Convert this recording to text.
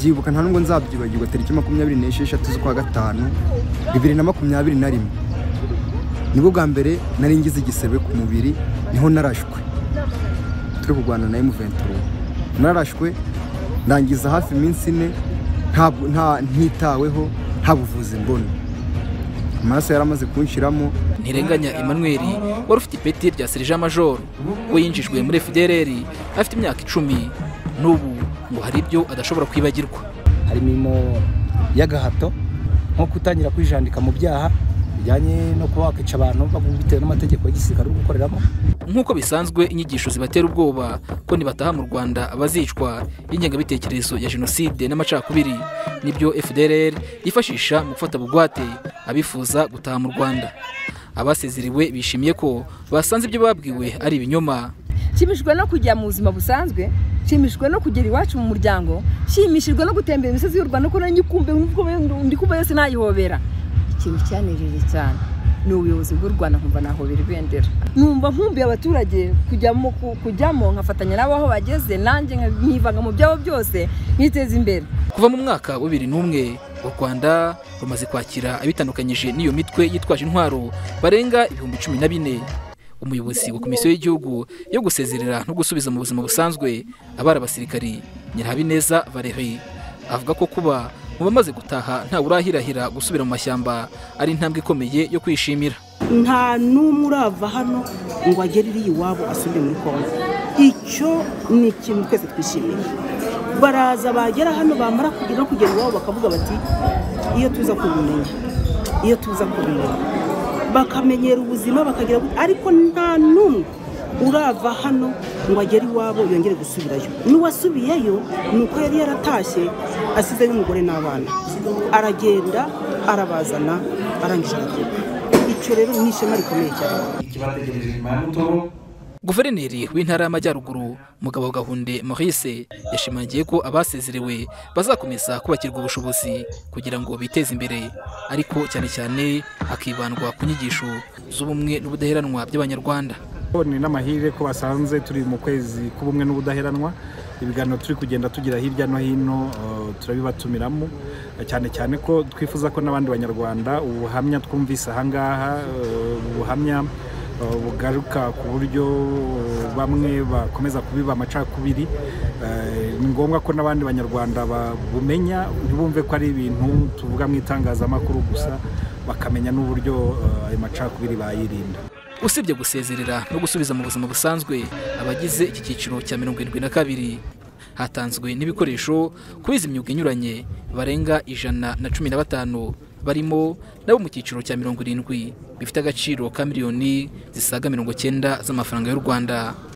Ndabyibuka, nta nubwo nzabyibagirwa, tariki 26 z'ukwa gatanu 2021 nibwo bwa mbere nari ngize igisebe ku mubiri, niho narashwe turi kurwana na M23. Narashwe ndangiza hafi iminsi 4 ntitaweho, nta buvuzi mbona, amaraso yaramaze kunshiramo. Ntirenganya Emmanuel wari ufite ipeti rya Sergent Major, we yinjijwe muri FDLR afite imyaka 10, n'ubu ngo hari ibyo adashobora kwibagirwa. Hari imirimo y'agahato nko kutangira kwijandika mu byaha bijyanye no kuba wakica abantu bitewe n'amategeko y'igisirikare uri gukoreramo. Nk'uko bisanzwe, inyigisho zibatera ubwoba ko nibataha mu Rwanda abazicwa ingengabitekerezo ya jenoside n'amacakubiri nibyo FDLR yifashisha mu gufata bugwate abifuza gutaha mu Rwanda. Abasezerewe bishimiye ko basanze ibyo babwiwe ari ibinyoma. Nshimishijwe no kujya mu buzima busanzwe, nshimishijwe no kugera iwacu mu muryango, nshimishijwe no gutembera imisozi y'u Rwanda kuko nyikumbe ndi kumva yose nayihobera. Ikintu cyanejeje cyane ni ubuyobozi bw'u Rwanda, nkumva nahobera ibendera, numva nkumbuye abaturage kujyamo nkafatanya nabo aho bageze, nanjye nkivanga mu byabo byose nkiteza imbere. Kuva mu mwaka wa 2001 u Rwanda rumaze kwakira abitandukanyije n'iyo mitwe yitwaje intwaro barenga 14,000. Umuyobozi wa komisiyo y'igihugu yo gusezerera no gusubiza mu buzima busanzwe abari abasirikari, Nyirahabineza Valerie, avuga ko kuba mu bamaze gutaha nta urahirahira gusubira mu mashyamba ari intambwe ikomeye yo kwishimira. Nta n'umwe urava hano ngo agere iriya iwabo asubire muri Kongo. Icyo ni ikintu twese twishimiye. Baraza bagera hano bamara kugera no kugera iwabo bakavuga bati iyo tuza kubimenya, iyo tuza kubimenya, bakamenyera ubuzima bakagira, ariko nta n'umwe urava hano ngo agere iwabo yongere gusubirayo. N'uwasubiyeyo ni uko yari yaratashye asizeyo umugore n'abana, aragenda arabazana arangije aragaruka. Icyo rero ni ishema rikomeye cyane. Ikibategereje nyuma ya Mutobo. Guverineri w'intara y'Amajyaruguru Mugabo Gahunde Maurice yashimangiye ko abasezerewe bazakomeza kubakirwa ubushobozi kugira ngo biteze imbere, ariko cyane cyane hakibandwa ku nyigisho z'ubumwe n'ubudaheranwa by'Abanyarwanda. Ni n'amahirwe ko basanze turi mu kwezi k'ubumwe n'ubudaheranwa, ibiganiro turi kugenda tugira hirya no hino turabibatumiramo, cyane cyane ko twifuza ko n'abandi Banyarwanda ubuhamya twumvise ahangaha, ubuhamya bugaruka ku buryo bamwe bakomeza kubiba amacakubiri, ni ngombwa ko n'abandi Banyarwanda babumenya, ntibumve ko ari ibintu tuvuga mu itangazamakuru gusa, bakamenya n'uburyo ayo macakubiri bayirinda. Usibye gusezerera no gusubiza mu buzima busanzwe abagize iki cyiciro cya 72, hatanzwe n'ibikoresho kubiza imyuga inyuranye barenga 115 barimo nabo mu cyiciro cya 70 bifite agaciro ka miliyoni zisaga 90 z'amafaranga y'u Rwanda.